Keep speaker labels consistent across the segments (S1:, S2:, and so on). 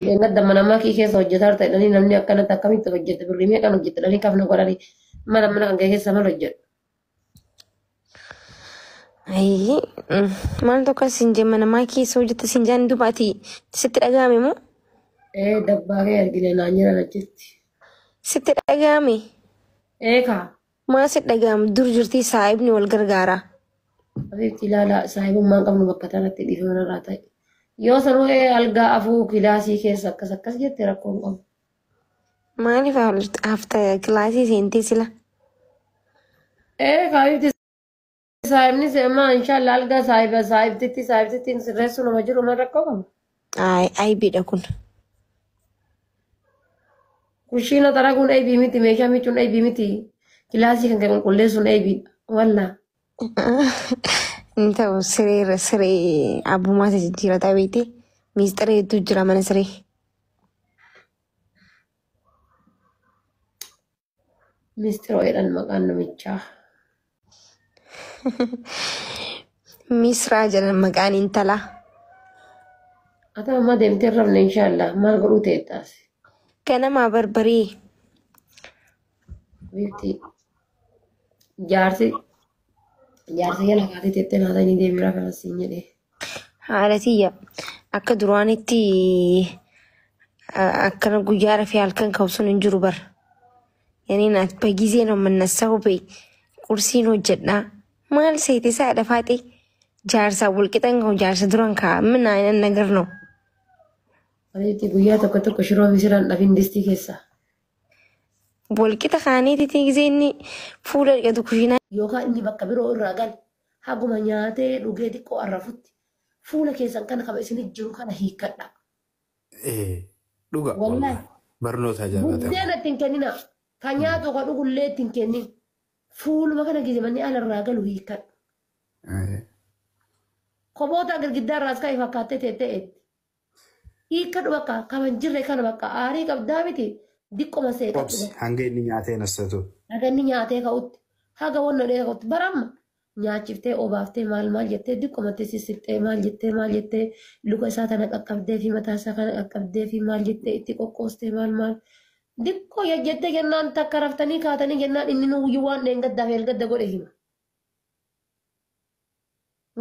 S1: Gadda mana makii keessa hojjetaa jirta jedhanii namni akkanatti akkamitti hojjeta, birrii meeqaan hojjeta jedhanii kafna godhanii mana mana kan keessa maal hojjedhu.
S2: Ayii, maal tokko siin jee mana maa keessa hojjeta siin jaan duuba ati sitti dhaga'ame moo?
S1: Ee, dabbaa kee argine naan jedhan achitti.
S2: Sitti dhaga'ame?
S1: Ee kaa.
S2: Maa sitti dhaga'ame? Dur jirtii saahibni wal gargaara.
S1: Asitti ilaala, saahibummaan qabnu bakka tanatti dhiifama narraa ta'e. Yoo sanuu algaa afuu kilaasii keessa akkas akkas jette rakkoo hin qabu.
S2: Maaliif hafta kilaasii seentee sila?
S1: Ee kaayuti, saahibni seemaa inshaallah algaa saahiba saahibtitti saahibtitti sirreessuu nama jiru ma rakkoo qaba.
S2: Ay, aybiidha kun.
S1: Kushiina xaraguun aybii miti, meeshaa miicuun aybii miti, kilaasii kan qulqulleessuun aybiidha. Wallaa.
S2: Hin ta'u, sireerra siree abbummaa jijjiirataa beekte, miistira hedduu jira mana siree.
S1: Mistiroo jedhan maqaan namichaa.
S2: Misraa jedhan maqaan intalaa.
S1: Ati amma deemtee rafne inshaallah, maal godhuu teettaas.
S2: Ganamaa barbaree.
S1: Bifti jaarsi jaarsa jala kaatee teettee naata inni deemee rafa siin jedhee.
S2: Haadha tiyya, akka duraanitti akkana guyyaa rafee halkan ka'u sun hin jiru bara. Yani naat በጊዜ ነው የምነሳው በይ ቁርሲን hojjedhaa maal seete isaa dhafaate jaarsa walqixan ka'u jaarsa duran ka'a ምን አይነት ነገር ነው?
S1: Ati guyyaa tokko tokko shiroo misiraan dhafin distii keessaa.
S2: Walqixa kaaniititti gisee inni fuula dhiqatu kushiinaa.
S1: Yookaan inni bakka biroo irraa gale haguma nyaatee dhugee xiqqoo arrafutti fuula keessan kana kaba isin jiru kana hiikkadha.
S3: Dhuga.
S1: Wallaahi.
S3: Barnoota ajaa'ibaa ta'e.
S1: Buddeena ittiin kennina. Kan nyaatu kan dhugullee ittiin kennin. Fuuluma kana gisee manni alarraa galu hiikkadha. Koboota girgiddaa irraas ka'e fakkaattee teettee hiikkadhu, bakka kaman jirre kana bakka aarii qabdaa miti diqqoma seeqadhu.
S3: Obsi hanga inni nyaatee nassatu.
S1: Haga inni nyaatee ka'utti, haga wanna dhee ka'utti baramma nyaachiftee obaaftee maal maal jettee diqqomatti sissixxee maal jettee maal jettee luka isaa tana qaqqabdee fi mataa isaa kana qaqqabdee fi maal jettee itti qoqqoostee maal maal diqqoo jettee jennaan takka raftanii kaatanii jennaan inni nuyyuu waan dheengaddaaf eelgadda godhe hima.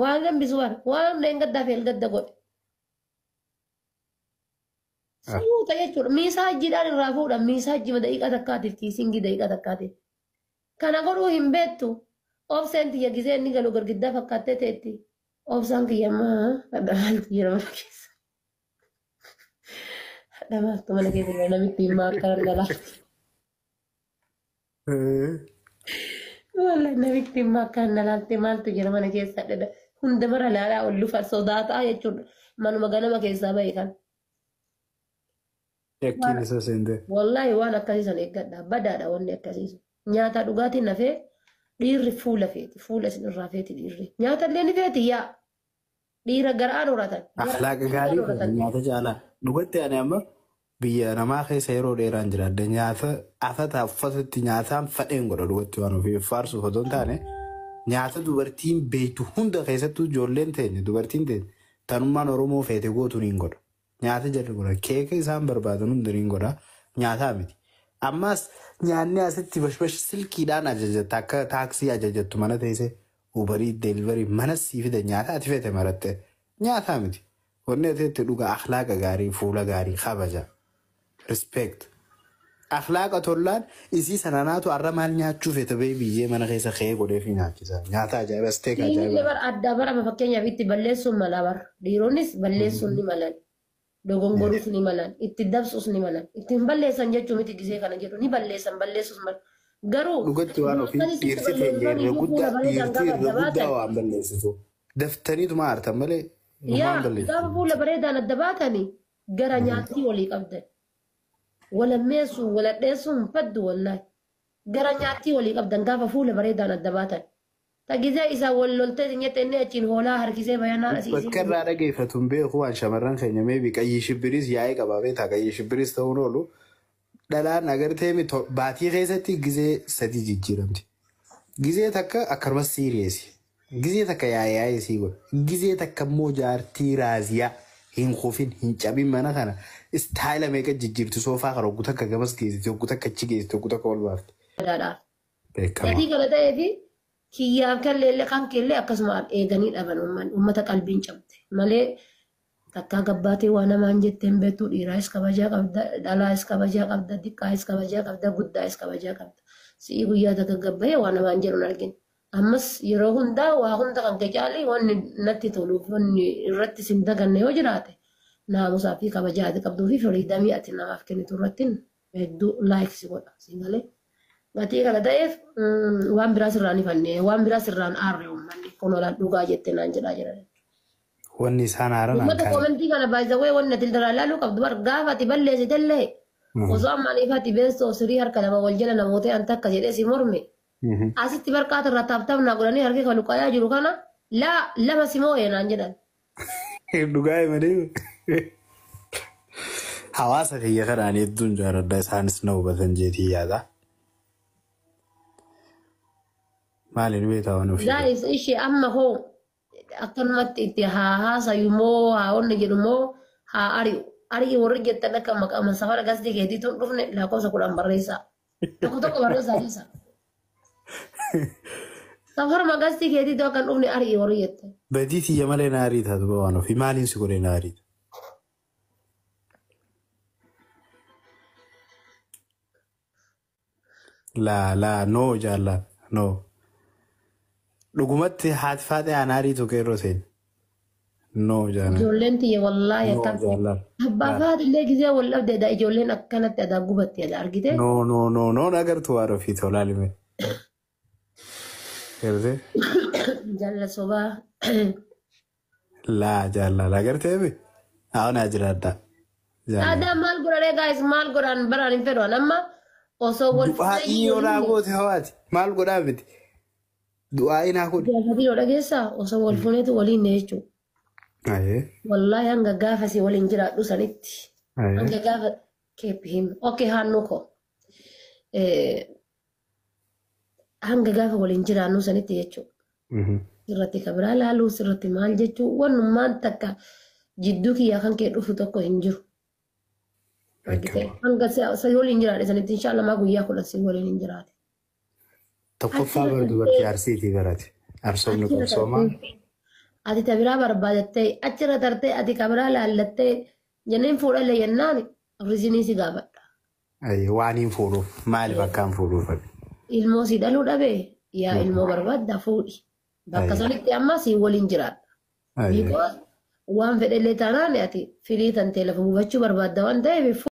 S1: Waan gambisu bara waan dheengaddaaf eelgadda godhe. Suuta jechuudha. Miisaajjiidhaan irraa fuudhan, miisaajjima daqiiqaa takkaatiif, kiisingii daqiiqaa takkaatiif. Kana godhuu hin beektu. Obseen tiyya gisee inni galu girgiddaa fakkaattee teetti. Obsaan kiyya ammaa hadha maaltu jira mana keessa? Hadha maaltu mana keessa jira? Namitti himaa akkana lalaatti. Wallahi namitti himaa akkana lalaatti, maaltu jira mana keessa? Hadha hunda mara laalaa ol lufa sodaataa jechuudha. Manuma ganama keessaa bahe kan.
S3: Yakkiin isa seente.
S1: Wallahi waan akkasii sana eeggadha. Badaadha wanni akkasii sun. Nyaata dhugaatiin nafee dhiirri fuula feeti. Fuula isin irraa feeti dhiirri. Nyaata illee ni feeti yaa. Dhiira garaan horatan.
S3: Akhlaaqa gaarii
S1: horatan.
S3: Nyaata caalaa. Dhugatti ani amma biyya namaa keessa yeroo dheeraan jiraadde nyaata afata uffatatti nyaataan fadheen godha, dhugatti waan ofii faarsuuf otoo hin taane, nyaata dubartiin beektu hunda keessattuu ijoolleen teenya dubartiin teenya tanummaan Oromoo feete gootu niin godha. Nyaata jarri godha. Keeka isaan barbaadan hunda niin godha. Nyaataa miti. Ammas nyaanni asitti bashbash silkiidhaan ajajatta, akka taaksii ajajattu mana teessee Uberii delivery mana sii fida, nyaata ati feete maratte nyaataa miti. Wanni ati itti dhuga akhlaaqa gaarii, fuula gaarii, kabaja, respect. Akhlaaqa tollaan isii sananaatu arra maal nyaachuu feete bee biyyee mana keessa ka'ee godhee fi nyaachisa. Nyaata ajaa'iba, steak
S1: Dhiirri
S3: ajaa'iba.
S1: bar addaa barama, fakkeenyaaf itti balleessuun mala bara. Dhiironnis balleessuun ni malan. Dogongoruus ni malan. Itti dabsuus ni malan. Ittiin balleessan jechuu miti, gisee kana jedhu ni balleessan, balleessuus mala. Garuu
S3: Dhugatti waan ofii dhiirti teenya irra guddaa, dhiirti irra guddaa waan balleessitu. Daftaniituma aartan malee
S1: Yaa
S3: waan balleessitu.
S1: gaafa fuula bareedaan adda baatanii gara nyaattii walii qabdan. Walammeessuun waladheessuun hin faddu wallaahi. Gara nyaattii walii qabdan gaafa fuula bareedaan adda baatan. Ta gisee isaa wal loltee sin jette inni achiin hoolaa harkisee bayanaa asii.
S3: Bakka irraa dhageeffatu hin beeku, waan shamarran keenya meebi qayyii shibbiris yaa'ii qabaa beektaa, qayyii shibbiris ta'uun oolu dhalaan agartee baatii keessatti gizee sadii jijjiiramti. Gizee takka akkanumas serious. Gizee takka yaa'ii yaa'ii sii godha. Gizee takka immoo jaartii raaziyaa Hin kufin hin cabin mana kana istaayila meeqa jijjiirti soofaa kana hoggu takka gamas geessiti hoggu takka achi geessiti hoggu takka ol baafti.
S1: Gadaadhaaf.
S3: Beekamaa.
S1: Gatii kana ta'ee fi kiyyaaf kalleellee kan keellee akkasuma eeganii dhaban uummata qalbiin cabde malee takkaa gabbaatee waa namaan jettee hin beektu dhiiraayis kabajaa qabda dhalaayis kabajaa qabda xiqqaayis kabajaa qabda guddaayis kabajaa qabda si'ii guyyaa takka gabbayee waa namaan jedhu hin argine. Ammas yeroo hundaa waa hunda kan kee caalee wanni natti toluuf wanni irratti sin daganne yoo jiraate naamusaa fi kabajaa ati qabduu fi firiidamii ati namaaf kennitu irratti hedduu like si godha si galee. Gatii kana ta'eef waan biraa sirraan ifanne waan biraa sirraan aarre uummanni kun olaan dhugaa jettee naan jedhaa jiran.
S3: Wanni isaan haaran
S1: Uummata
S3: hanqaan.
S1: koomentii kana baay'isawee wanni ati irraa ilaaluu qabdu bar gaafa ati balleessitellee osoo ammaan ifa ati beessoo sirii harka lama wal jala namoota an takka jedhee si morme. Asitti barqaata irraa taaptaap naa godhanii harki kan luqqaayaa jiru kana laa lama si moo'ee naan jedhan.
S3: Dhugaa himanii hawaasa kiyya kanaan hedduun jaaladha isaanis na hubatan jeetii yaada. Maaliin beektaa waan ofii?
S1: Guys, ishee amma hoo akkanumatti itti haa haasayu moo haa onni jedhu moo haa ari'u. Ari'i warri jettan akka maqaa safara gastii keetiitu hin dhufne lakkoofsa 10 barreessaa. Tokko tokko barreessaa keessa. Safara gastii keetiitu akka hin dhufne ari'i warri jettan.
S3: Badii tiyya malee na ariita duba waan ofii maaliin si godhee na ariita? Laa laa noo jaallaa noo. Dhugumatti haati faaxee aan ariitu qeerroo seeni. Noo jaalala.
S1: Ijoolleen tiyya wallaahi
S3: Noo
S1: akkam.
S3: jaalala.
S1: Abbaa faatillee gizee wal dhabdeedha ijoolleen akkanatti adaa gubatti adaa argite.
S3: No no no no agartuu waan ofii tolaa lime. Gartee?
S1: Jaalala sobaa.
S3: Laa jaalala agartee bi? Haa naa jiraadha. Jaalala.
S1: Aadaa maal godhanee guys maal godhan baraan hin fedhu amma osoo wal
S3: Du'aa'ii yoo naa goote hawaati maal godhaa miti? Du'aa'ii naa godhi.
S1: Jaalatii yoo dhageessaa osoo wal fuuneetu waliin ne jechuudha.
S3: Ayee.
S1: Wallaahi hanga gaafa si waliin jiraadhu sanitti.
S3: Ayee.
S1: Hanga gaafa keep him. Okay haannuu koo. Hanga gaafa waliin jiraannu sanitti jechuudha. Sirratti kabiraa laaluu sirratti maal jechuu wannummaan takka jidduu kiyyaa kan kee dhufu tokko hin jiru. Argitee hanga si waliin jiraadhe sanitti inshaallah maa guyyaa 10 si waliin hin jiraate.
S3: Tokkoffaa
S1: Achirra
S3: bara dubartii arsiitii barate. Arsoomni
S1: Achirra
S3: qabsoomaa.
S1: tartee ati tabiraa barbaadattee achirra tartee ati kabiraa laallattee jenneen fuudhalle jennaan rizinii si gaafadha.
S3: Waan hin fuudhuuf maaliif akkaan fuudhuuf?
S1: Ilmoo si dhaluu dhabee yaa ilmoo barbaadda fuudhi. Bakka sanitti amma si waliin jiraadha. Because waan fedhellee taanaan ati firii tantee lafa buufachuu barbaadda waan ta'eef.